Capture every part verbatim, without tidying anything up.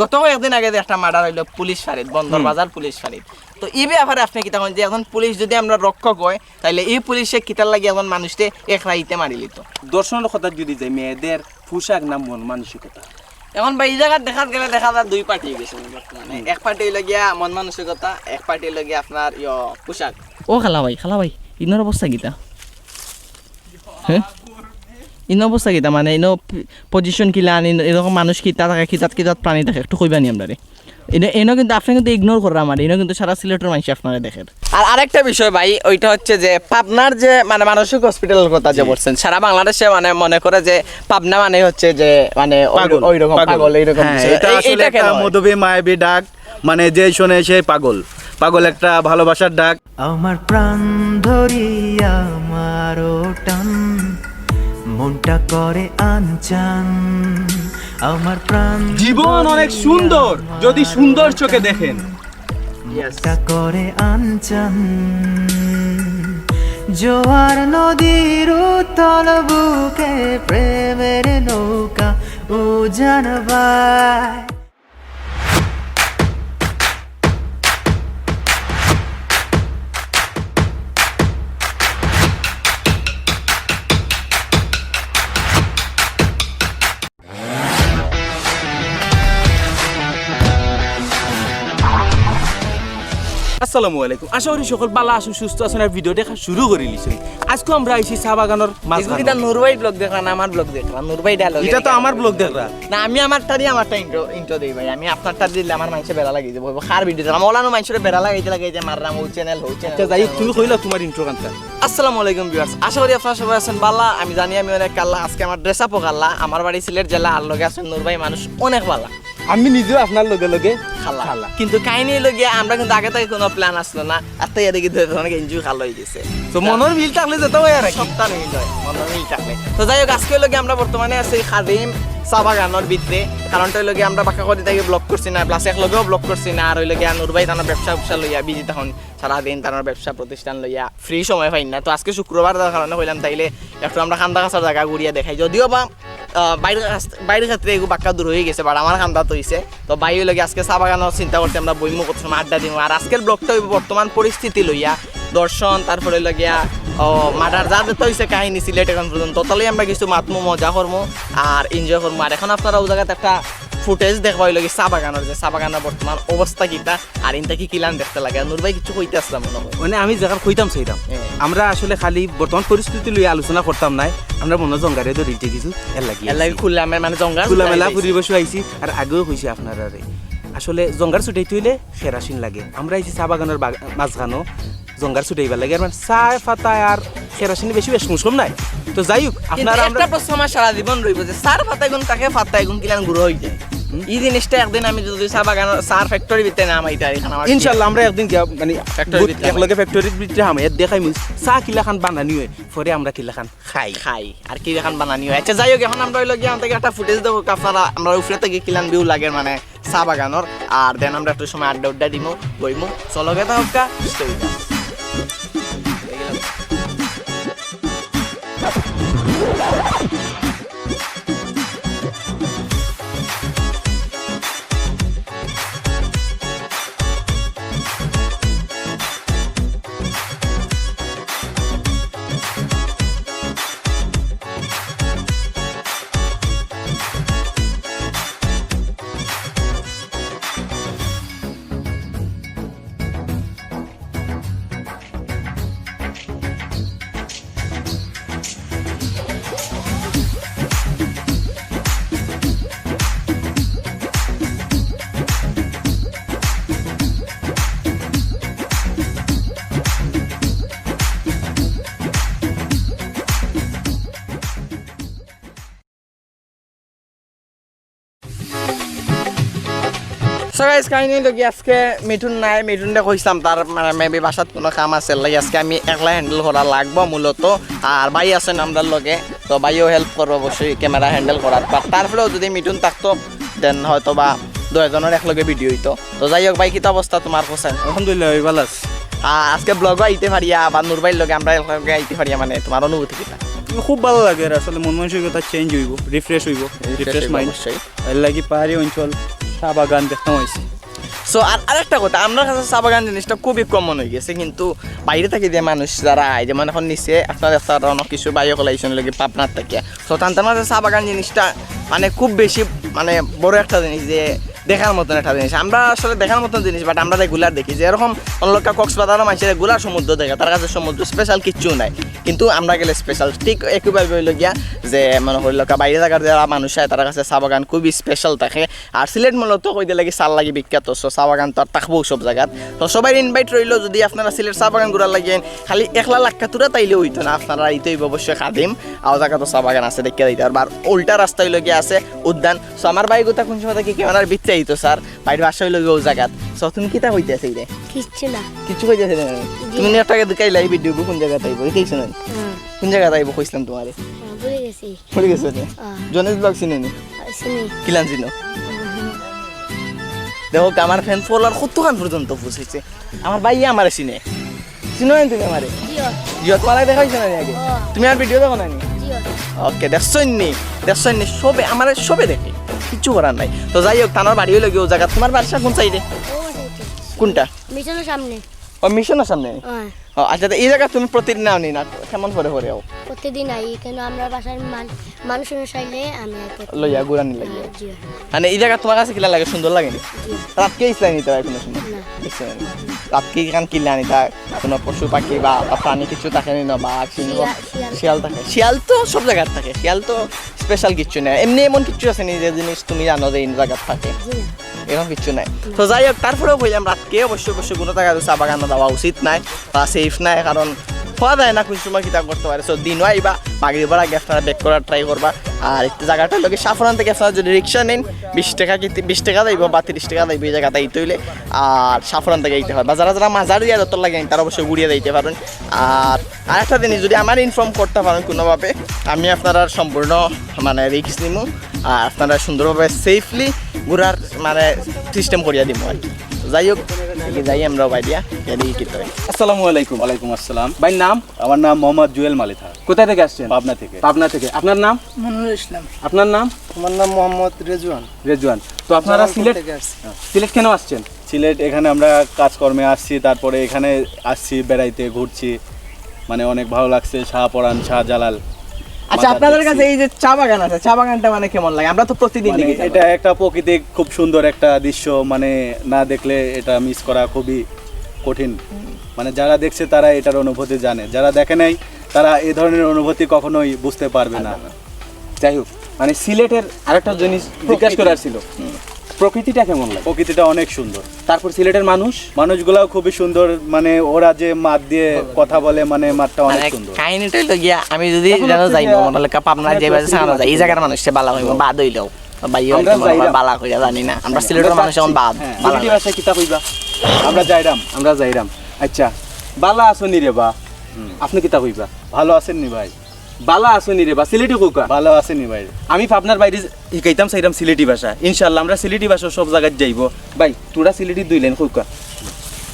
গত কয়েকদিন আগে যে একটা মার্ডার অইলো পুলিশ ফাঁড়িত, বন্দর হুম। বাজার পুলিশ ফাঁড়িত, তো ই ব্যাপারে আপনে কিতা কইন যে একজন পুলিশ যদি আমরার রক্ষক অয়, তাইলে ই পুলিশে কিতার লাগি একজন মানুষরে এক রাইতে মারিলিতো? দর্শনর কথা যদি যাই, মেয়েদের পোশাক না মন মানসিকতা? এখন ভাই, ই জাগাত দেখাত গেলে দেখা যায় দুই পার্টি অইগেছে বর্তমানে। হুম। এক পার্টি অইলো গিয়া মন মানসিকতা, এক পার্টি অইলো গিয়া আপনার ইয়ো পোশাক। ও খালা ভাই, খালা ভাই, ইনোর অবস্থা কিতা? হ্যাঁ? ইনো অবস্থা কিতা? মানে, ইনো পি-, পজিশন কিলান, ইনো এরকম মানুষ কিতা থাকে, কিতাত কিতাত প্রাণী থাকে, একটু কইবা নি আমরারে? ইনো, ইনো কিন্তু আপনে কিন্তু ইগনোর কররা আমারে, ইনো কিন্তু সারা সিলেটর মানষে আপনারে দেখের। আর আরেকটা বিষয় ভাই, ওইটা হচ্ছে যে পাবনার যে, মানে, মানসিক হসপিটালর কথা যে জি। বলছেন, সারা বাংলাদেশে, মানে, মনে করে যে পাবনা মানে হচ্ছে যে, মানে, ওই, পাগল, ওই রকম পাগল। পাগল, এইরকম হ্যাঁ, কিছু। এটা এই, আসলে এইটা কেন একটা হয়? মধুময় মায়াবী ডাক, মানে, যে শুনে সেই পাগল। পাগল একটা ভালোবাসার ডাক। আমার প্রাণ ধরি আমারও টান, মনটা করে আনচান। আমার প্রাণ জীবন অনেক ধরি সুন্দর, আমার যদি সুন্দর চোখে দেখেন। মনটা করে আনচান। জোয়ার নদীর উতল বুকে প্রেমের নৌকা উজান বায়। আসসালামু আলাইকুম, আশা করি সকল ভালা আছইন, সুস্থ আছইন, আর ভিডিও দেখা শুরু করিলিছইন। আইজকু আমরা আইছি চা বাগানর মাঝখানো। কিতা নূর ভাই ব্লগ দেখরা না আমার ব্লগ দেখরা? নূর ভাই ডায়লগ ইটা তো আমার ব্লগ দেখরা। না, আমি আমারটারে আমারটা ইন্ট্রো, ইন্ট্রো দেই ভাই। আমি আপনারটা দিলে আমার মানষে বেড়া লাগি যাইবো। কার ভিডিও দেখরা? মৌলানা মানষরে বেড়া লাগাইতে লাগাইতে মাররাম, ও চ্যানেল, ও চ্যানেল। আচ্ছা, যাই হোক, তুমি কইলা তোমার ইন্ট্রো গানটা। আসসালামু আলাইকুম ভিউয়ার্স, আশা করি আপনারা সবাই আছেন ভালা। আমি জানি আমি অনেক কালা, আজকে আমার ড্রেস আপও কালা। আমার বাড়ি সিলেট জেলা, আর লগে আছেন নূর ভাই, মানুষ অনেক ভালা। আমি নিজেও আপনার লগে লগে কালা। কালা। কিন্তু কাহিনী অইলো গিয়া, আমরা কিন্তু আগে থাকি কুনু প্ল্যান আছলো না, আর তাই দেখি দুইজন গেঞ্জি কালা অইগেছে। তো মনর মিল থাকলে যেতা অয় আর কি। সবতা মিল অয়, মনর মিল থাকলে। তো যাই হোক, আজকে অইলো গিয়া আমরা বর্তমানে আছি খাদিম চা বাগানর ভিতরে। কারণটা অইলো গিয়া আমরা বাক্কা কয়দিন থাকি ব্লগ করছি না, প্লাস একলগেও ব্লগ করছি না, আর অইলো গিয়া নূর ভাই তান ব্যবসা ব্যবসা লইয়া বিজি তখন। সারাদিন তান ব্যবসা প্রতিষ্ঠান লইয়া ফ্রি সময় পাইন না। তো আজকে শুক্রবার যার কারণে কইলাম তাইলে একটু আমরা কান্দা কাছার জাগা ঘুরিয়া দেখাই। যদিও বা, আহ, বাইর কাছ-, বাইর ক্ষেত্রে এগু বাক্কা দূর অইগেছে, but আমার কান্দাত অইছে। তো ভাই অইলো গিয়া আজকে চা বাগানর চিন্তা করছি আমরা বইমু, কত সময় আড্ডা দিমু। আর আজকের ব্লগটা অইবো বর্তমান পরিস্থিতি লইয়া, ধর্ষণ, তারপরে অইলো গিয়া, ও, মার্ডার, যা যেতা অইছে কাহিনী সিলেট এখন পর্যন্ত, অতা লইয়া আমরা কিছু মাতমু, মজা করমু, আর এনজয় করমু। আর এখন আপনারা অউ জাগাত একটা ফুটেজ দেখবা অইলো গিয়া চা বাগানর, যে চা বাগানর বর্তমান অবস্থা কিতা। আর ইনতা কি কিলান দেখতে লাগে? আর নূর ভাই কিছু কইতে আসলাম মনে হয়। মানে আমি যেখান কইতাম চাইতাম, হ্যাঁ। আমরা আসলে খালি বর্তমান পরিস্থিতি লইয়া আলোচনা করতাম নায়, আমরা মনে হয় জঙ্গারে ধরিতে কিছু, এর লাগি এর লাগি আইছি। খোলা মে-, মানে জঙ্গার খোলামেলা খোলা পরিবেশও আইছি, আর আগেও কইছি আপনারারে, আসলে জঙ্গার ছুটাইতে অইলে কেরাসিন লাগে। আমরা আইছি চা বাগানর বাগ-, মাঝখানো, জঙ্গার ছুটাইবার লাগে, আর মানে চা পাতায় আর কেরাসিনে বেশি বেশ মুশকিল নাই। তো যাই হোক, কিন্তু আপনারা আমরা একটা প্রশ্ন আমার সারা জীবন রইবো যে চার পাতা গুণ থাকে, পাতা গুণ কিলান গুঁড়ো হয়ে যায়। হুম। এই জিনিসটা একদিন আমি যদি চা বাগান, চার ফ্যাক্টরি ভিতরে না আমার এটা এখানে আমার ইনশাল্লাহ আমরা একদিন গিয়া মানে ফ্যাক্টরি গুট-, ভিতরে এক লগে ফ্যাক্টরির ভিতরে হামাই দেখাইমু চা কিলাখান বানানি হয়, পরে আমরা কিলাখান খাই। খাই, আর কিলাখান বানানি হয়। আচ্ছা, যাই হোক, এখন আমরা অইলো গিয়া আমাদের একটা ফুটেজ দেখো, আপনারা আমরা উপরে থাকি কিলান ভিউ লাগে মানে চা বাগানর, আর দেন আমরা একটু সময় আড্ডা উড্ডা দিমু, বইমু। চলো গে তাহলে স্টোরিটা। So guys, কাহিনী অইলো কি, আজকে মিঠুন নাই, মিঠুনরে কইছলাম তার মানে maybe বাসাত কুনু কাম আছে, লাগি আজকে আমি একলা হ্যান্ডেল করা লাগবো মূলত। আর ভাই আছইন আমরার লগে, তো ভাইও হেল্প করবো অবশ্যই ক্যামেরা হ্যান্ডেল করার। But তারপরেও যদি মিঠুন থাকতো, then হয়তো বা দুইজনর একলগে ভিডিও অইতো। তো যাই হোক ভাই, কিতা অবস্থা তোমার, হোসেন? আলহামদুলিল্লাহ ভাই, ভালা আছি। আ-, আজকে ব্লগও আইতে পারিয়া বা নূর ভাইর লগে আমরা একলগে আইতে পারিয়া, মানে তোমার অনুভূতি কিতা? খুব ভালা লাগে আর আসলে মন মানসিকতা চেঞ্জ অইবো, রিফ্রেশ অইবো, refresh রিফ্রেশ অইবো মাইন্ড। অবশ্যই। এর লাগি পাহাড়ি অঞ্চল চা বাগান দেখতাম আইছি। সো আর আরেকটা কথা, আমরার কাছে চা বাগান জিনিসটা খুবই কমন অই গেছে, কিন্তু বাইরে থাকি যে মানুষ যারা আয়, যেমন এখন নিচে আপনারা দেখতা পাররা অনেক কিছু ভাই অকল আইছইন লগে পাবনার থাকিয়া। সো তানতার মাঝে চা বাগান জিনিসটা মানে খুব বেশি মানে বড় একটা জিনিস, যে দেখার মতন একটা জিনিস। আমরা আসলে দেখার মতন জিনিস, বাট আমরা রেগুলার দেখি, যে এরকম অন্য লোক কক্সবাজারর মানষে রেগুলার সমুদ্র দেখে, তার কাছে সমুদ্র স্পেশাল কিচ্ছু নাই, কিন্তু আমরা গেলে স্পেশাল। ঠিক একইভাবে অইলো গিয়া যে মনে করি লোক বাইরে থাকার যারা মানুষ আয়, তার কাছে চা বাগান খুবই স্পেশাল থাকে। আর সিলেট মূলত কইতে লাগি চার লাগি বিখ্যাত, সো চা বাগান তো আর থাকবো সব জাগাত। তো সবাই ইনভাইট রইলো, যদি আপনারা সিলেট চা বাগান ঘুরার লাগি আইন, খালি একলা লাক্কাতুরা তাইলে অইতো না, আপনারা আইতে অইবো অবশ্যই খাদিম, অউ জাগাত তো চা বাগান আছে, দেখিয়া যাইতা পারবা। আর উল্টা রাস্তা অইলো গিয়া আছে উদ্যান। সো আমার ভাই গোটা কোন সময় থাকি ক্যামেরার ভিতরে আইতো স্যার, বাইরে বাসা অইলো গিয়া অউ জাগাত। সো তুমি কিতা কইতে আছো রে? কিচ্ছু না। কিচ্ছু কইতে আছো না? জি। তুমি একটা আগে দেখাইলা এই ভিডিও কোন জাগাত আইবো, দেখাইছো না? হুম। কোন জাগাত আইবো কইছিলাম তোমারে? হ্যাঁ, ভুলে গেছি। ভুলে গেছো রে? হ্যাঁ। জনিস ব্লগ চিনো নি? হ্যাঁ, চিনি। কিলান চিনো? হুম। দেখো, আমার ফ্যান ফলোয়ার কতখান পর্যন্ত পৌঁছেছে। আমার ভাইয়ে আমারে চিনে। চিনো না তুমি আমারে? জিও। জিও, তোমার আগে দেখা অইছে না নি আগে? ও। তুমি আর ভিডিও দেখো না নি? জিও। ওকে, দেখছইন নি? দেখছইন নি? সবে, আমারে সবে দেখে। কিচ্ছু করার নাই। তো যাই হোক, তানর বাড়ি অইলো গিয়া অউ জাগাত। তোমার বাসা কোন সাইডে? ও, বাসা হচ্ছে। কোনটা? মিশনের সামনে। ও, মিশনের সামনে? হ্যাঁ। ও, আচ্ছা, তো এই জাগাত তুমি প্রতিদিন আও নি না? কেমন পরে পরে আও? প্রতিদিন আই, কেন আমরা বাসার মান-, মানুষ অনুসারে আমি আই প্রতিদিন। লইয়া ঘুরানি লাগে। হ্যাঁ, জি। মানে এই জাগা তোমার কাছে কিলা লাগে, সুন্দর লাগে নি? জি। রাতকে ইসলাম নিতে হয় কোনো সময়? না। ইসলাম নেই। রাতকে এখান কিলা নিতে হয়? কোনো পশু পাখি বা, বা প্রাণী কিছু থাকে নি না? বাঘ, সিংহ, শিয়াল, শিয়াল। শিয়াল থাকে। শিয়াল তো সব জাগাত থাকে। শিয়াল তো স্পেশাল কিচ্ছু নাই। এমনি এমন কিচ্ছু আছে নি যে জিনিস তুমি জানো যে এই জাগাত থাকে? জি না। এরকম কিচ্ছু নাই। তো যাই হোক, তারপরেও কইলাম রাতকে অবশ্যই, অবশ্যই কোনো জাগাত চা বাগানো যাওয়া উচিত নাই বা সেফ নাই, কারণ কওয়া যায় না কোন সময় কিতা করতে পারে। So দিনও আইবা, মাগরিবর আগে আপনারা ব্যাক করার ট্রাই করবা। আর একটু জাগাটা অইলো গি শাহপরান থাকি আপনারা যদি রিক্সা নেন, বিশ টাকা কি, বিশ টাকা যাইবো বা তিরিশ টাকা যাইবো এই জাগাত আইতে অইলে। আর শাহপরান থাকি আইতে হয়, বা যারা যারা মাজার দিয়া যত লাগে তারা অবশ্যই ঘুরিয়া যাইতে পারেন। আর আরেকটা জিনিস, যদি আমারে ইনফর্ম করতা পারেন কোনোভাবে, আমি আপনারার সম্পূর্ণ মানে রিস্ক নিমু, আর আপনারা সুন্দরভাবে সেফলি ঘুরার মানে সিস্টেম করিয়া দিমু আর কি। যাই হোক, এগিয়ে যাই আমরা বাইরিয়া, এদিকে কি হয়। আসসালামু আলাইকুম। ওয়ালাইকুম আসসালাম। ভাইর নাম? আমার নাম মোহাম্মদ জুয়েল মালিথা। কোথা থেকে আসছেন? পাবনা থেকে। পাবনা থেকে। আপনার নাম? মনিরুল ইসলাম। আপনার নাম? আমার নাম মোহাম্মদ রেজওয়ান। রেজওয়ান। তো আপনারা জামালপুর সিলেট, থেকে আসছি। সিলেট কেন আসছেন? সিলেট এখানে আমরা কাজকর্মে আসছি, তারপরে এখানে আসছি বেড়াইতে, ঘুরছি, মানে অনেক ভালো লাগছে। শাহপরান, শাহজালাল। আচ্ছা, মাজার আপনাদের দেখছি। কাছে এই যে চা বাগান আছে, চা বাগানটা মানে কেমন লাগে? আমরা তো প্রতিদিন মানে দেখি চা এটা বাগান। একটা প্রাকৃতিক খুব সুন্দর একটা দৃশ্য, মানে না দেখলে এটা মিস করা খুবই কঠিন। মানে যারা দেখছে তারা এটার অনুভূতি জানে, যারা দেখে নাই তারা এই ধরনের অনুভূতি কখনোই বুঝতে পারবে না। যাই হোক, মানে সিলেটের আরেকটা জিনিস জিজ্ঞাসা প্রকৃতি। করার ছিল, হুম। প্রকৃতিটা কেমন লাগে? প্রকৃতিটা অনেক সুন্দর। তারপর সিলেটের মানুষ? মানুষগুলাও খুবই সুন্দর, মানে ওরা যে মাত দিয়ে কথা বলে, মানে মাতটা অনেক মানে সুন্দর। কাহিনীটা অইলো গিয়া, আমি যদি এখন যেন হচ্ছে যাই যে না, মনে হলে পাবনার আমরা যে বাজে সামনে যাই, এই জায়গার মানুষটা বালা হইবো, বাদ অইলেও। ভাই, আমরা হয়তো মনে হয় যাইরাম। বালা কইরা জানি না। আমরা আমরা সিলেটের মানুষ যাচ্ছি। এখন বাদ, হ্যাঁ, বালা সিলেটি না। ভাষায় কিতা কইবা? আমরা যাইরাম। আমরা যাইরাম। আচ্ছা, বালা আছো নি রে বা? হুম। আপনি কিতা কইবা? ভালো আছেন নি ভাই? বালা আছো নি রে বা? সিলেটি কউক্কা। ভালো আছেন নি ভাই? আমি পাবনার বাইরে শিখাইতাম চাইরাম সিলেটি ভাষা। ইনশাআল্লাহ, আমরা সিলেটি ভাষা সব জাগাত যাইবো। ভাই, তোরা সিলেটি দুই লাইন কউক্কা।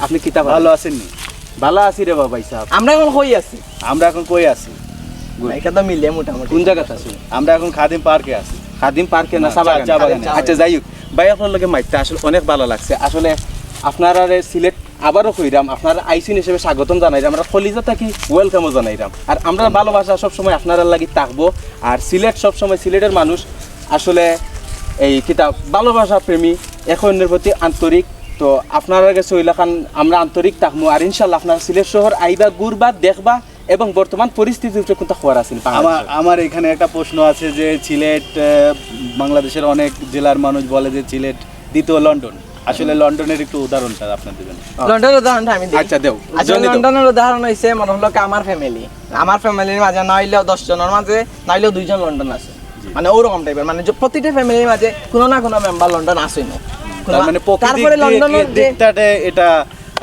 আপনি কিতা ভালো আছেন নি? বালা আছি রে বা ভাই সাহেব। আমরা এখন কই আছি? আমরা এখন কই আছি? Good। এটা তো মিলে মোটামুটি। কোন জাগাত আছি? আমরা এখন খাদিম পার্কে আছি। খাদিম পার্কে না, না, চা চা-, বাগানে? চা বাগানে। আচ্ছা, যাই হোক, ভাই, আপনার লগে মাততে আসলে অনেক ভালো লাগছে। আসলে আপনারারে সিলেট আবারও কইরাম, আপনারা আইছইন হিসেবে স্বাগতম জানাইরাম, আমরা কলিজা থাকি ওয়েলকামও জানাইরাম। আর আমরা ভালোবাসা সবসময় আপনারার লাগি থাকবো। আর সিলেট সবসময়, সিলেটের মানুষ আসলে এই কিতা ভালোবাসা প্রেমী, একে অন্যের প্রতি আন্তরিক। তো আপনারার গেছে অইলাখান আমরা আন্তরিক থাকমু। আর ইনশাল্লাহ আপনারা সিলেট শহর আইবা, ঘুরবা, দেখবা এবং বর্তমান পরিস্থিতির উপরে কোনটা খবর আছে নি আমার, বাংলাদেশে? আমার এখানে একটা প্রশ্ন আছে যে সিলেট, আহ, বাংলাদেশের অনেক জেলার মানুষ বলে যে সিলেট দ্বিতীয় লন্ডন। আসলে লন্ডনের একটু উদাহরণটা আপনার দিবেন। লন্ডনের উদাহরণটা আমি দিই। আচ্ছা, দেও। আচ্ছা, জনি দেও। লন্ডনের উদাহরণ হইছে মনে হলো কি আমার ফ্যামিলি। আমার ফ্যামিলির মাঝে না হইলেও দশ জনের মাঝে না হইলেও দুইজন লন্ডন আছে। জি। মানে ওরকম টাইপের, মানে যে প্রতিটা ফ্যামিলির মাঝে কোনো না কোনো মেম্বার লন্ডন আছে না। তার মানে প্রকৃতিক তারপরে দিক, লন্ডনের যে দিকটাতে এটা,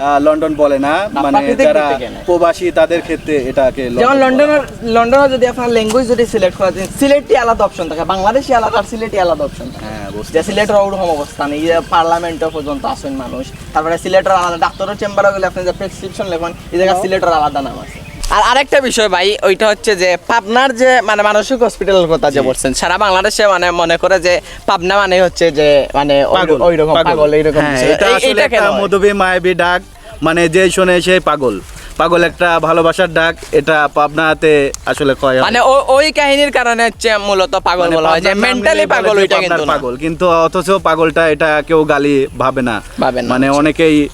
আহ, লন্ডন বলে না, না, মানে প্রাকৃতিক যারা দিক থেকে না। প্রবাসী তাদের ক্ষেত্রে এটাকে যেমন লন্ডন বলে। লন্ডনের, লন্ডনে যদি আপনার ল্যাঙ্গুয়েজ যদি সিলেক্ট করা যায়, সিলেটি আলাদা অপশন থাকে, বাংলাদেশি আলাদা আর সিলেটি আলাদা অপশন থাকে। হ্যাঁ, বুঝতে যে সিলেটের ওরকম অবস্থা নেই, যে পার্লামেন্টও পর্যন্ত আসেন মানুষ, তারপরে সিলেটের আলাদা ডাক্তারের চেম্বারও গেলে আপনি যে প্রেসক্রিপশন লেখেন, এই জায়গায় সিলেটের আলাদা নাম আছে। আর আরেকটা বিষয় ভাই, ওইটা হচ্ছে যে পাবনার যে মানে মানসিক হসপিটালের কথা যে জি। বলছেন, সারা বাংলাদেশে মানে মনে করে যে পাবনা মানে হচ্ছে যে মানে ওই- পাগল, ওইরকম পাগল। পাগল, এইরকম হ্যাঁ, বিষয়। এটা এই- আসলে এইটা একটা কেন হয়? মধুময় মায়াবী ডাক, মানে যে শুনে সেই পাগল। পাগল একটা ভালোবাসার ডাক, এটা পাবনাতে আসলে কয় হয়। মানে ও- ওই কাহিনীর কারণে হচ্ছে মূলত পাগল মানে বলা হয়, যে পাবনার নাম মেন্টালি নিলে পাগল বলে যে ওইটা পাবনার কিন্তু না। পাগল, কিন্তু অথচ পাগলটা এটা কেউ গালি ভাবে না। ভাবে না, মানে আচ্ছা। অনেকেই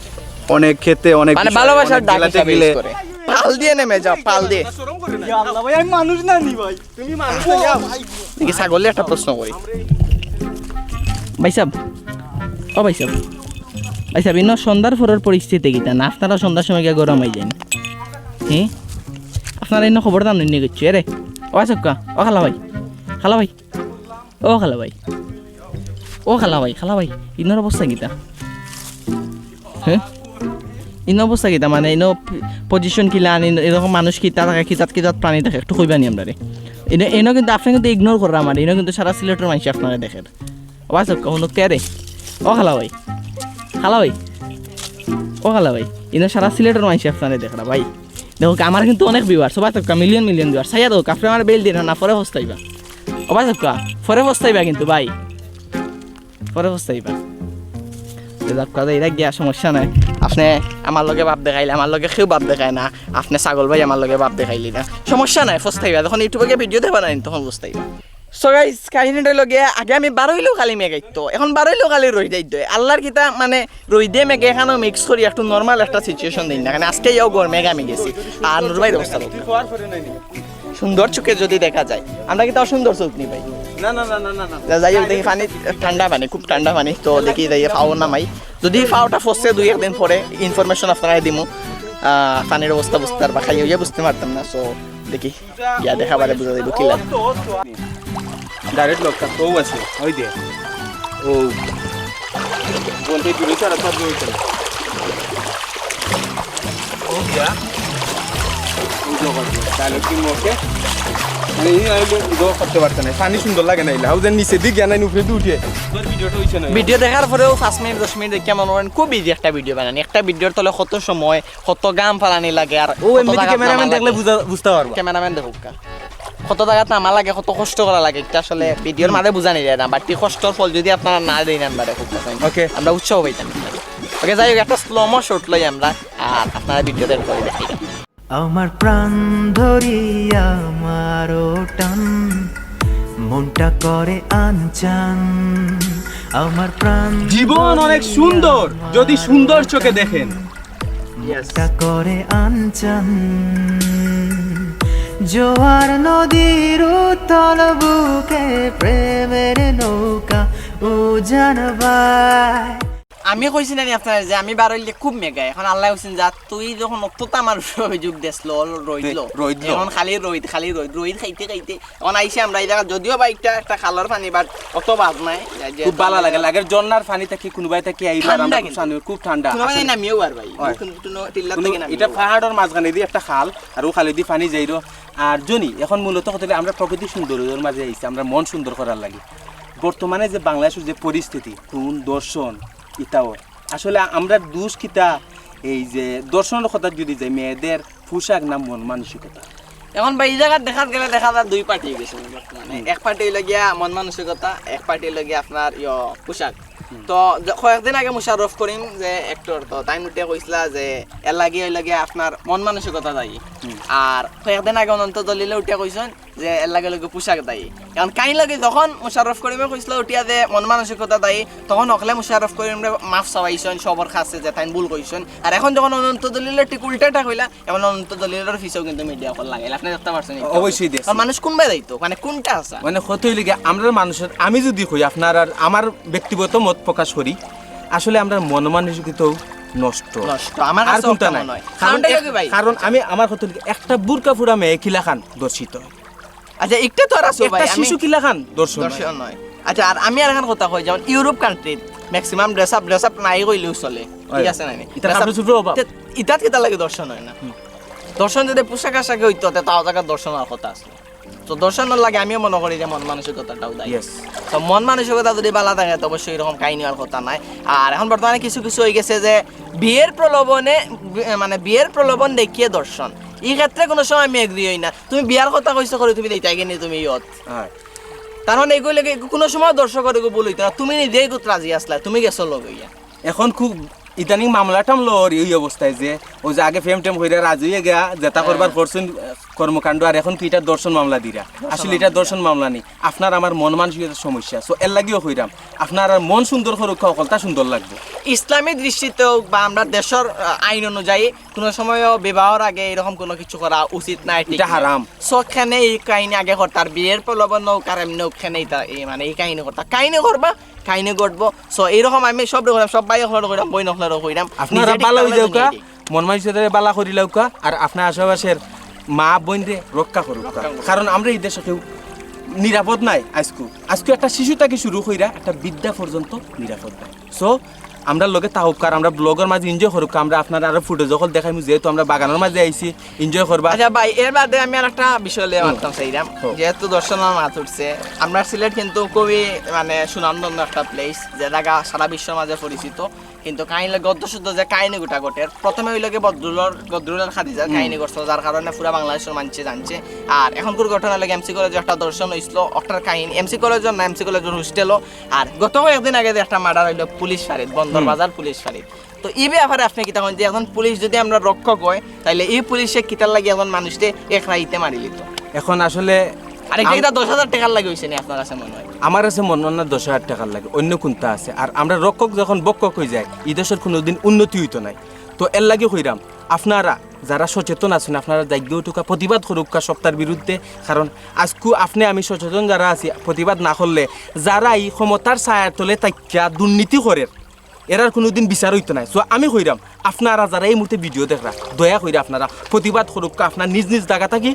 অনেক ক্ষেত্রে অনেক মানে বিষয়ে ভালোবাসার অনেক ডাক জেলাতে হিসাবে গেলে ইউজ করে। পাল দিয়ে নেমে যাও, পাল দিয়ে। ইয়া আল্লাহ ভাই, আমি মানুষ না নি ভাই, তুমি মানুষ না, ইয়া ভাই। দেখি ছাগলে একটা প্রশ্ন করি। ভাই সাহেব, ও ভাই সাহেব, ভাই সাহেব, ইনো সন্ধ্যার পরের পরিস্থিতি কিতা না? আপনারা সন্ধ্যার সময় গিয়া গরম হয়ে যান, হ্যাঁ? আপনারা ইনো খবর দাম নিয়ে করছো, এরে, ও আসক্কা, ও খালা ভাই, খালা ভাই, ও খালা ভাই, ও খালা ভাই, খালা ভাই, ইনোর অবস্থা কিতা? হ্যাঁ, ইনো অবস্থা কিতা? মানে ইনো পজিশন কিলা আনি, এরকম মানুষ কিতা থাকে, কিতাত কিতাত প্রাণী থাকে, একটু কইবানি আমরারে। ইনো ইনো কিন্তু আপনি কিন্তু ইগনোর করা আমার, ইনো কিন্তু সারা সিলেটের মানুষ আপনারা দেখের। ও আসক্কা, হুনো কে রে? ও খালা ভাই, খালা ভাই, ও খালা ভাই, ইনো সারা সিলেটের মানুষ আপনারা দেখরা ভাই। দেখো, আমার কিন্তু অনেক ভিউয়ার, সবাই তো মিলিয়ন মিলিয়ন ভিউয়ার। সাইয়া দেখো, আপনি আমার বেল দিন না, পরে পস্তাইবা। ও ভাই দেখো, পরে পস্তাইবা কিন্তু ভাই, পরে পস্তাইবা। তো দেখো, তো এটা গিয়া সমস্যা নাই। আপনি আমার লগে ভাব দেখাইলে, আমার লগে কেউ ভাব দেখায় না। আপনি ছাগল ভাই আমার লগে ভাব দেখাইলি না, সমস্যা নাই, পস্তাইবা। যখন ইউটিউবে গিয়া ভিডিও দেবা না, তখন পস্তাইবা। সো গাইস, কাহিনীটা হইলো গিয়া, আগে আমি বারইলেও খালি মেঘাইতো, এখন বারইলেও খালি রইদ আইতো। আল্লাহর কিতা মানে রইদে মেঘে এখানেও মিক্স করি একটু নরমাল একটা সিচুয়েশন দিন না, কারণ আজকে ইয়াও গরমে ঘামি গেছি। আর নুর ভাইর অবস্থা দেখো। সুন্দর চোখে যদি দেখা যায়, আমরা কিতা অসুন্দর চোখ নি ভাই? না না না না না না। যা- যাই হোক, দেখি পানি, ঠান্ডা পানি, খুব ঠান্ডা পানি। তো দেখি যাই পাও না মাই, যদি পাওটা ফসছে দুই একদিন পরে ইনফরমেশন আপনারা দিমু। আহ, পানির অবস্থা বুঝতে পারবা, খাইয়া হইয়া বুঝতে পারতাম না। সো দেখি, গিয়া দেখা বারে বুঝা যাইব কিলা। ডাইরেক্ট লোকটা তো আছে, ওই দে। ও বলতে দূরে ছাড়া তো আপনি ওইখানে। ও গিয়া। ওই জগৎ, তাহলে কি মোকে? মানে এই আইলে ইগো করতে পারতে না। পানি সুন্দর লাগে না ইলা। হাউজের নিচে দিক গিয়া নাই উপরে দিয়ে উঠে। তোর ভিডিওটা হইছে না। ভিডিও দেখার পরেও পাঁচ মিনিট দশ মিনিট দেখে মনে করেন খুব ইজি একটা ভিডিও বানানি। একটা ভিডিওর তলে কত সময়, কত গাম ফালানি লাগে, আর ও এমনিতে ক্যামেরাম্যান দেখলে বুঝা- বুঝতে পারবো। ক্যামেরাম্যান দেখুক কা। কত জায়গাত নামা লাগে, কত কষ্ট করা লাগে, এটা আসলে ভিডিওর মাঝে বুঝানি যায় না, বাট এই কষ্টর ফল যদি আপনারা না দেন আমরা দেখুক কা, ওকে। আমরা উৎসাহ পাইতাম। ওকে, যাই হোক, একটা স্লোমো শট লই আমরা, আর আপনারা ভিডিও দেখে দেখি। আমার প্রাণ ধরি আমারও টান, মনটা করে আনচান। আমার প্রাণ জীবন অনেক সুন্দর যদি সুন্দর চোখে দেখেন। মনটা করে আনচান। জোয়ার নদীর উতল বুকে প্রেমের নৌকা উজান বায়। আমি কইছি না নি আপনারা যে আমি বারইলে খুব মেঘা, এখন আল্লাহ কইছেন যা তুই যখন অত্যতা আমার উপরে অভিযোগ দেসলো, রইদলো। রইদলো। এখন খালি রইদ, খালি রইদ, রইদ খাইতে খাইতে এখন আইছি আমরা এই জায়গা, যদিও বা একটা, একটা খালর পানি, বাট অত বাজ নাই। যে- যে- খুব ভালো লাগে, লাগে ঝর্ণার পানি থাকি কোনোবাই থাকি আইবার ঠান্ডা আমরা খুব কিন্তু। শান্তি, খুব ঠান্ডা। কোনোবাই আসলে নামিও আর ভাই, হয়। কিন্তু কোনো টিল্লা কোনো- থেকে নামিও এটা আর। পাহাড়ের মাঝখানে দিয়ে একটা খাল, আর ও খালে দিয়ে পানি যাইরো। আর জনি, এখন মূলত কথা হইলে আমরা প্রকৃতির সৌন্দর্যের মাঝে আইছি, আমরা মন সুন্দর করার লাগি। বর্তমানে যে বাংলাদেশের যে পরিস্থিতি, খুন, ধর্ষণ, ইতাও আসলে আমরা দুষ কিতা? এই যে ধর্ষণের কথা যদি যাই, মেয়েদের পোশাক না মন মানসিকতা? এখন ভাই এই জায়গায় দেখা গেলে দেখা যায় দুই পার্টি গেছে বর্তমানে। এক পার্টি হইলো গিয়া মন মানসিকতা, এক পার্টি হইলো গিয়া আপনার ইয়ো পোশাক। তো যে কয়েকদিন আগে মুশাররফ করিম যে অ্যাক্টর, তো তাই উঠে কইছিলা যে এর লাগি হইলো গিয়া আপনার মন মানসিকতা দায়ী। আর কয়েকদিন আগে অনন্ত জলিলে উঠে কইছেন যে এর লাগি লগে পোশাক দায়ী। কারণ কাই লাগে যখন মুশাররফ করিমে কইছিল উঠিয়া যে মন মানসিকতা দায়ী, তখন হকলে মুশাররফ করিমরে মাফ চাওয়াইছেন সবর কাছে যে তাইন ভুল কইছেন। আর এখন যখন অনন্ত জলিলে ঠিক উল্টাটা কইলা, এখন অনন্ত জলিলর পিছেও কিন্তু মিডিয়া অকল লাগাইল, আপনি দেখতে পারছেন এই তো? অবশ্যই দেখছি। আর মানুষ কোন বাই যাইতো, মানে কোনটা আছে? মানে কত হইলে গিয়া আমরা মানুষের, আমি যদি কই আপনার আর আমার ব্যক্তিগত মত প্রকাশ করি, আসলে আমরা মন মানসিকতাও নষ্ট। নষ্ট। আমার আর কাছে কোনটা ওটা নাই। মনে হয়। কারণ কারণটা এক- কি ভাই? কারণ আমি আমার কথা হইলে একটা বুরকা ফুরা মেয়ে কিলাখান ধর্ষিত হয়। আচ্ছা, একটা তো আর আছে ভাই, একটা আমি শিশু কিলাখান ধর্ষণ হয়। দর্শন নয়। আচ্ছা, আর আমি আর এখন কথা কই, যেমন ইউরোপ কান্ট্রিত maximum dress up, dress up নাই কইলেও চলে, ঠিক হয়। আছে না নি? ইতা Dress up- কাপড় চোপড়ও অভাব। তে- ইতাত কিতা লাগে দর্শন হয় না? দর্শন যদি পোশাক আশাকে হইতো, তে তাও জায়গা দর্শন হওয়ার কথা আছে। তো দর্শনের লাগে আমিও মনে করি যে মন মানসিকতাটাও দায়ী। Yes। তো মন মানসিকতা যদি ভালো থাকে, তো অবশ্যই এরকম কাহিনী হওয়ার কথা নাই। আর এখন বর্তমানে কিছু কিছু হয়ে গেছে যে বিয়ের প্রলোভনে, বি-, মানে বিয়ের প্রলোভন দেখিয়ে দর্শন। ই ক্ষেত্রে কুনু সময় আমি এগ্রি অই না। তুমি বিয়ার কথা কইছো করি তুমি দেইতায় গেনি তুমি ইয়ত। হয়। তার মানে এগু লাগি কুনু সময় দর্শকর এগু ভুল অইতো না। তুমি নিজেই কুত রাজি আছলায়, তুমি গেছো লগ অইয়া। এখন খুব ইদানিং মামলা টামলা অর এই অবস্থায় যে ও যে আগে প্রেম টেম কইরা রাজি অইয়া গিয়া যেটা করবার করছইন, আহ, কর্মকাণ্ড, আর এখন কি ইটা ধর্ষণ মামলা দিরা? আসলে ইটা ধর্ষণ মামলা নি। আপনার আমার মন মানসিকতার সমস্যা, সো এর লাগিও কইরাম আপনার আর মন সুন্দর করুক্কা, হকলতা সুন্দর লাগবো। ইসলামী দৃষ্টিতে হোক বা আমরা দেশর, আহ, আইন অনুযায়ী কুনু সময়ও বিবাহর আগে এরকম কুনু কিছু করা উচিত নায়, ঠিক ইটা নায়। হারাম। সো কেনে ই কাহিনী আগে করতা, আর বিয়ার প্রলোভন হোক আর এমনি হোক, কেনে ইতা ই মানে ই কাহিনী করতা, কাহিনী করবা, কাহিনী ঘটবো। সো এইরকম আমি সব কইরাম, সব ভাই অকলরে কইরাম, বইন অকলরে কইরাম। আপনারা নিজে ঠিক ভালা থাকলে অইযাউক্কা, দুনিয়া ঠিক। মন মানসিকতারে ভালা করিলাউক্কা, আর আপনার আশেপাশের মা বইনরে রক্ষা করুক্কা। কারণ আমরা ই দেশো কেউ নিরাপদ নাই। আইজকু আইজকু একটা শিশু থাকি শুরু কইরা একটা বৃদ্ধা পর্যন্ত নিরাপদ নাই। সো আমরা লগে থাকুক্কা, আর আমরা ব্লগর মাঝে এনজয় করুক্কা, আমরা আপনারারে আরো ফুটেজ অকল দেখাইমু, যেহেতু আমরা বাগানর মাঝে আইছি, এনজয় করবা। আচ্ছা ভাই, এর বাদে আমি আর একটা বিষয় লইয়া মাততাম চাইরাম, হোক। যেহেতু ধর্ষণর মাত উঠছে, আমরা সিলেট কিন্তু খুবই মানে সুনামধন্য একটা প্লেস, যে জাগা সারা বিশ্বর মাঝে পরিচিত। কিন্তু কাহিনী লগে গদ্য শুদ্ধ যে কাহিনী গুটা ঘটের, প্রথমে অইলো গি বদরুলর, বদরুল আর খাদিজার কাহিনী ঘটছিল, যার কারণে পুরা বাংলাদেশর মানষে জানছে। আর এখনকুর ঘটনা লগে এমসি কলেজে একটা ধর্ষণ অইছিল, ওটার কাহিনী এমসি কলেজর না, এমসি কলেজর হোস্টেলও। আর গত কয়েকদিন আগে যে একটা মার্ডার অইলো পুলিশ ফাঁড়িত, বন্দর বাজার পুলিশ ফাঁড়িত। তো ই ব্যাপারে আপনে কিতা কইন যে একজন পুলিশ যদি আমরার রক্ষক অয়, তাইলে ই পুলিশে কিতার লাগি একজন মানুষরে এক রাইতে মারিলিতো? এখন আসলে আর এটা আম- কিতা দশ হাজার টেকার লাগি অইছে নি আপনার কাছে মনে অয়? আমার কাছে মনে অয় না দশ হাজার টেকার লাগি, অন্য কুন্তা আছে। আর আমরা রক্ষক যখন বক্ষক অইযাই, ই দেশর কুনুদিন উন্নতি অইতো নায়। তো এর লাগি কইরাম, আপনারা যারা সচেতন আছইন, আপনারা জাগিয়া উঠুক্কা, প্রতিবাদ করুক্কা সবতার বিরুদ্ধে। কারণ আইজকু আপনে আমি সচেতন যারা আছি, প্রতিবাদ না করলে যারা ই ক্ষমতার ছায়ার তলে থাকিয়া দুর্নীতি করের, এরার কুনুদিন বিচার অইতো নায়। সো আমি কইরাম, আপনারা যারা ই মুহূর্তে ভিডিও দেখরা, দয়া কইরা আপনারা প্রতিবাদ করুক্কা, আপনার নিজ নিজ জাগা থাকি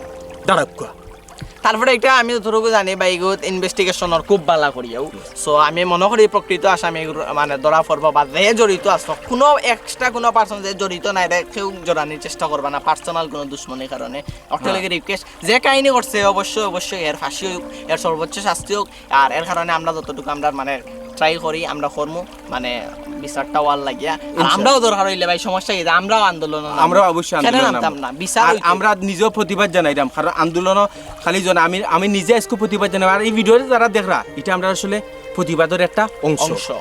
দাঁড়াউক্কা। তারপরে একটা আমি যতটুকু জানি বা ইগুত ইনভেস্টিগেশনর খুব ভালা করিয়াও। সো আমি মনে করি প্রকৃত আসামি মানে ধরা পড়বো বা যে জড়িত আছে, কুনু এক্সট্রা কুনু পার্সন যে জড়িত নায়, এটা কেউ জড়ানির চেষ্টা করবা না পার্সোনাল কুনু দুশমনির কারণে। অর্থ হ্যাঁ। লাগে রিকোয়েস্ট, যে কাহিনী করছে অবশ্যই অবশ্যই এর ফাঁসি অইউক, এর সর্বোচ্চ শাস্তি অইউক। আর এর কারণে আমরা যতটুকু আমরা মানে ট্রাই করি, আমরা করমু মানে বিচারটা অওয়ার লাগিয়া। আর ইনশাআল্লাহ। আমরাও দরকার অইলে ভাই সমস্যা কি? আমরাও আন্দোলন আমরা অবশ্যই কেন আন্দোলন নামতাম নামবো। না? বিচার আর অইতো। আমরা নিজেও প্রতিবাদ জানাইরাম, কারণ আন্দোলনও খালি জন আমি আমি নিজে আইজকু প্রতিবাদ জানাই। আর ই ভিডিওরে যারা দেখরা, ইটা আমরা আসলে প্রতিবাদর একটা অংশ। অংশ।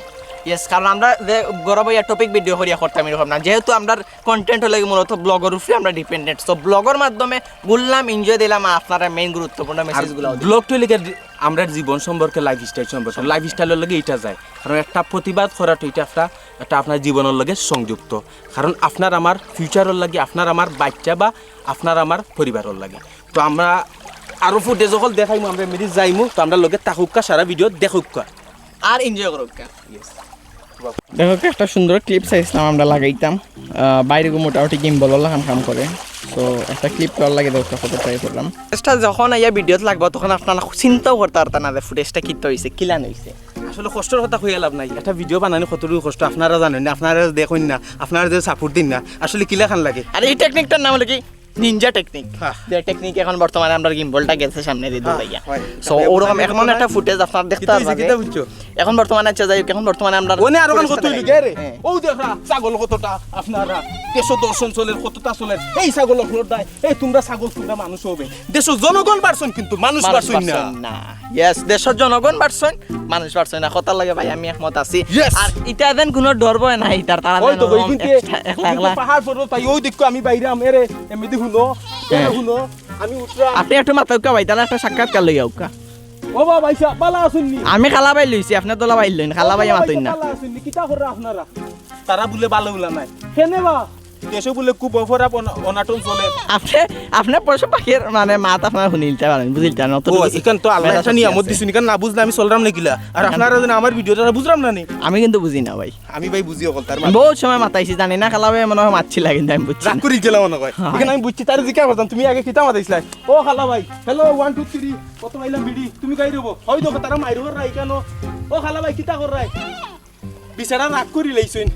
ইয়েস, কারণ আমরা যে গৌরব ভাইয়া টপিক ভিডিও করিয়া করতাম এরকম না, যেহেতু আমরার কন্টেন্ট অইলো গি মূলত ব্লগর উপরে আমরা ডিপেন্ডেন্ট। তো ব্লগর মাধ্যমে ঘুরলাম, এনজয় দিলাম, আর আপনারা মেইন গুরুত্বপূর্ণ মেসেজগুলো দিলাম। ব্লগ তো লেগে আমরার জীবন সম্পর্কে, লাইফস্টাইল সম্পর্কে, লাইফস্টাইলর লগে ইটা যায়। কারণ একটা প্রতিবাদ করাটা ইটা একটা একটা আপনার জীবনর লগে সংযুক্ত। কারণ আপনার আমার ফিউচারর লাগি, আপনার আমার বাচ্চা বা আপনার আমার পরিবারর লাগি। তো আমরা আরো ফুটেজ অকল দেখাইমু, আমরা এমনি যাইমু, তো আমরার লগে থাকুক্কা, সারা ভিডিও দেখুক্কা। আর এনজয় করুক্কা। দেখো, একটা সুন্দর ক্লিপ চাইছিলাম আমরা লাগাইতাম। আহ, বাইরে গো মোটামুটি গিম্বল লাখান কাম করে। তো একটা ক্লিপ করার লাগি দেখো কত ট্রাই করলাম। এটা যখন আইয়া ভিডিওত লাগবো, তখন আপনারা চিন্তাও করতা পারতা না যে ফুটেজটা কিতা অইছে, কিলান অইছে। আসলে কষ্টর কথা কইয়া লাভ নাই, একটা ভিডিও বানানি কতটুকু কষ্ট আপনারা জানইন না, আপনারা দেখইন না, আপনারা যে সাপোর্ট দিন না, আসলে কিলাখান লাগে। আর ই টেকনিকটার নাম অইলো গি নিনজা টেকনিক। হ্যাঁ। যে টেকনিক এখন বর্তমানে আমরার গিম্বলটা গেছে সামনেদি দূর হ্যাঁ, লাগিয়া। হয়। সো ওরকম এখন একটা ফুটেজ আপনারা দেখতা পারবা যে। কিতা অইছে? এখন বর্তমানে আচ্ছা যাই হোক, এখন বর্তমানে আমরা ওনে আরো গান কত অইলো গে রে? হ্যাঁ। ও দেখরা ছাগল কতটা আপনারা দেশো দর্শন চলের, কতটা চলের। এই ছাগল অকলর দায়, এই তোমরা ছাগল, তোমরা মানুষ অইবে। দেশো জনগণ বাড়ছইন কিন্তু মানুষ মানুষ বাড়ছইন না। বাড়ছইন না। ইয়েস, দেশর জনগণ বাড়ছইন, মানুষ বাড়ছইন না। কথার লগে ভাই আমি একমত আছি। Yes। আর ইটা যেন কুনু ডর ভয় নাই, ইতার তারা ওই যেন তো, ওই ওরকম কিন্তু, একটা, একটা ওই কিন্তু একলা। পাহাড় পর্বত পাই, ওই দেখো আমি বাইরাম, এরে, এমনি হুনো, এরে হ্যাঁ। হুনো, আমি উঠরাম। আপনে একটু মাতউক্কা ভাই, তাইলে একটা সাক্ষাৎকার লইয়া আউক্কা। ও বাবা, আইসা, বালা আছইন নি? আমি খালা ভাই লইছি, আপনে দোলা ভাই লইন, খালা ভাই ও বাবা, মাতইন না। আইসা, বালা আছইন নি? কিতা কররা আপনারা? তারা বুলে বালা উলা নাই। কেনে বা? দেশো বুলে খুব অপরাধ অনা-, অনাটন চলে। আপনে, আপনে পশু পাখির মানে মাত আপনারা হুনিলতা পারইন, বুঝিলতা পারইন, অত ও, টুকু ইখান তো আল্লায় মেধা একটা শক্তি নিয়ামত আছে। দিছইন, ইখান না বুঝলে আমি চলরাম না কিলা? আর আপনারা যেন আমার ভিডিওটা বুঝরাম না নি? আমি কিন্তু বুঝি না ভাই। আমি ভাই বুঝি অকল তার বহুত সময় মাতাইছি, জানি না, খালা ভাই মনে অয় মাতছি লাগে, আমি বুঝছি না। রাগ করি গেলাম মনে হয়। হ্যাঁ। ইখান আমি বুঝছি, তারে জিজ্ঞাসা করতাম, তুমি আগে কিতা মাতাইছলায়? ও খালা ভাই, হ্যালো, ওয়ান, টু, থ্রি, কত পাইলাম বিড়ি? তুমি গাই রবো। হয় দেখো, তারা মাইর কররা ইখানো। ও খালা ভাই, কিতা কররায়? বিচারা রাগ করি লাইছইন।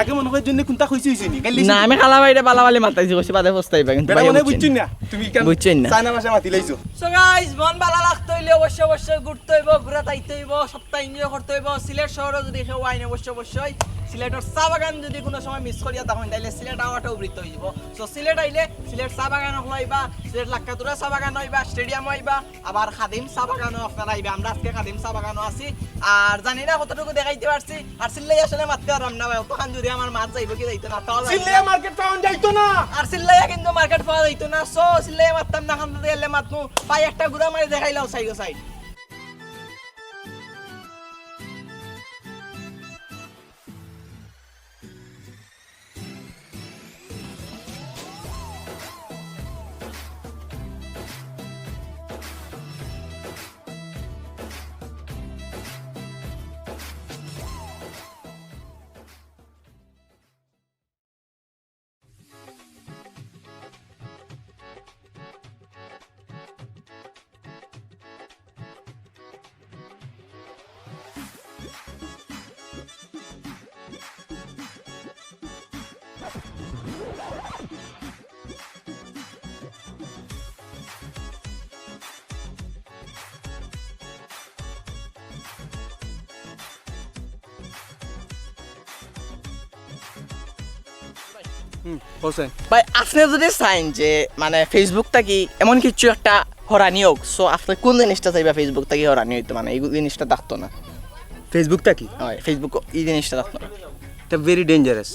আগে মনে হয় জন্য কুন্তা কইছি অইছে নি? গাইলে না, আমি খালা ভাইরে বালা বালি মাতাইছি, কইছি বাদে পস্তাইবা, কিন্তু তারা ভাইয়া মনে হয় বুঝছইন বুঝছইন না। তুমি ইখান বুঝছইন না। চায়না ভাষা মাতি লাইছো। So guys, মন বালা লাগতে অইলে অবশ্যই অবশ্যই ঘুরতে অইবো, ঘুরা তাইতে অইবো, সবটা এনজয় করতে অইবো। সিলেট শহরে যদি কেউ আইন অবশ্যই অবশ্যই সিলেটর চা বাগান যদি কুনু সময় মিস করিয়া থাকইন, তাইলে সিলেট আওয়াটাউ বৃথা অইযিবো। So সিলেট আইলে সিলেট চা বাগান অকল আইবা, সিলেট লাক্কাতুরা চা বাগান আইবা, স্টেডিয়াম আইবা, আবার খাদিম চা বাগানও আপনারা আইবা। আমরা আজকে খাদিম চা বাগানও আছি। আর জানি না কতটুকু দেখাইতে পারছি, আর চিল্লাই আসলে মাততে পারলাম না ভাই, অতখান যদি আমার মাত যাইবো কি যাইতো না, তাও জানি না। চিল্লাইয়া মার্কেট পাওয়া যাইতো না। আর চিল্লাইয়া কিন্তু মার্কেট পাওয়া যাইতো না। So চিল্লাইয়া মাততাম না, খান্দা দিয়ে এলে মাতমু। ভাই একটা ঘুরা মারি দেখাইলাও সাইডো সাইড। হুম, হোসেন। ভাই, আপনে যদি চাইন যে, মানে, Facebook থাকি এমন কিছু একটা হরানি অউক, so আপনে কুন জিনিসটা চাইবা Facebook থাকি হরানি অইতো, মানে, এই জিনিসটা থাকতো না? Facebook থাকি? অয়, Facebook ই জিনিসটা থাকতো না। এটা very dangerous।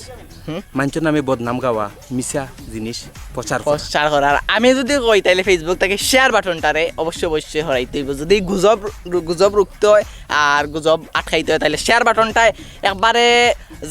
হুম? মানষর নামে বদনাম গাওয়া, মিছা জিনিস প্রচার করা। প্রচার করা। আর আমি যদি কই, তাইলে Facebook থাকি শেয়ার বাটনটারে অবশ্যই, অবশ্যই হরাইতে অইবো। যদি গুজব, গুজব রুখতে অয় আর গুজব আটকাইতে অয়, তাইলে শেয়ার বাটনটায় একবারে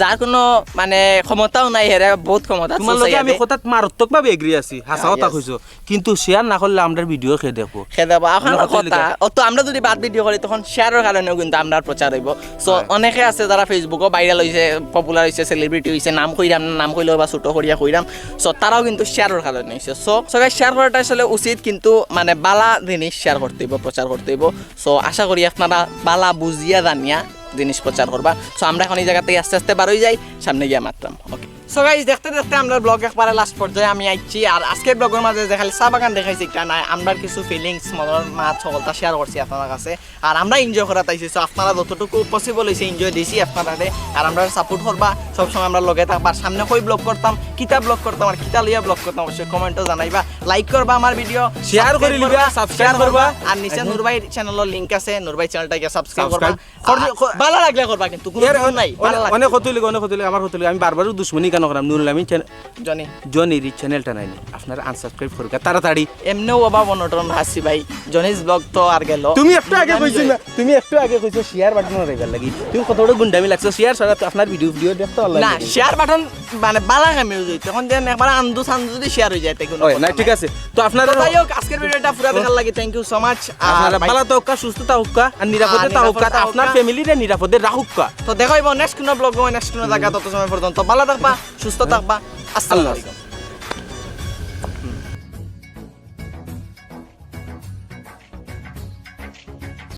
যার কুনু, মানে, ক্ষমতাও নাই, হেরে বউত ক্ষমতা তুমার লগে আমি কথাত মারাত্মকভাবে agree আছি, হাছা কথা কইছো। কিন্তু শেয়ার না করলে আমরার ভিডিও কে দেখবো? কে দেখবো? অখন কথা, অত আমরা যদি বাদ ভিডিও করি, তখন শেয়ারর কারণেও কিন্তু আমরার প্রচার অইবো। So, অনেকে আছে যারা Facebook-ও viral অইছে, popular অইছে, celebrity অইছে, নাম কইরাম না, নাম কইলেও বা ছোট করিয়া কইরাম। So, তারাও কিন্তু শেয়ারর কারণে অইছে। So, সবাই শেয়ার করাটা আসলে উচিত, কিন্তু, মানে, বালা জিনিস শেয়ার করতে অইবো, প্রচার করতে অইবো। So, আশা করি আপনারা বালা বুঝিয়া জানিয়া জিনিস প্রচার করবা। So, আমরা অখন ই জাগা থাকি আস্তে আস্তে বার অই যাই, সামনে গিয়া মাতরাম। OK। So guys, দেখতে দেখতে আমরার vlog একবারে last পর্যায়ে আমি আইছি। আর আজকের vlog-র মাঝে যে খালি চা বাগান দেখাইছি, ইটা নায়, আমরার কিছু feelings, মনর মাত হকলতা share করছি আপনারার কাছে। আর আমরা enjoy করাত আইছি, so আপনারা যতটুকু possible অইছে enjoy দিছি আপনারারে। আর আমরারে support করবা, সবসময় আমরার লগে থাকবা। আর সামনে কই vlog করতাম, কিতা vlog করতাম, আর কিতা লইয়া vlog করতাম, অবশ্যই comment-ও জানাইবা। Like করবা আমার ভিডিও, share করি লিবা, subscribe করবা। আর নিচে নুর ভাইর channel-র link আছে, নুর ভাইর channel-টা গিয়া subscribe করবা। ভালা লাগলে করবা কিন্তু, কুনু কিছু নাই, ভালা লাগলে। অনেক কত লিখো, অনেক কত লিখো, আমার কত লিখো, আমি বারবার দুশমনি কেন করাম? নুরুল আমিন চ্যান-, জনি। জনির চ্যানেলটা নাই নি, আপনারা unsubscribe করুকা তাড়াতাড়ি। এমনেও অভাব অনটন আছি ভাই, জনিস vlog তো আর গেল। তুমি একটু আগে কইছো না, তুমি একটু আগে কইছো share button-ও রাখবার লাগি, তুমি কত বড় গুন্ডামি লাগছো, share ছাড়া তো আপনার ভিডিও, ভিডিও দেখতে ভালা লাগে না। Share button মানে বালা কামে use অইতো, অখন যেন একবার আন্দু সান্দু যদি share অই যায়, তাই কুনু কথা না, ঠিক আছে। তো আপনারা তো যাই হোক, আজকের ভিডিওটা পুরা দেখার লাগি thank you so much। আর আপনারা ভাই ভালা থাকুক্কা, সুস্থ থাকুক্কা, আর নিরাপদে থাকুক্কা, আপনার family-রে নিরাপদে রাখুক্কা। তো দেখা অইবো next কুনু vlog-ও, next কুনু জাগা। তত সময় পর্যন্ত ভালা থাকবা, সুস্থ থাকবা। আসসালামু আলাইকুম।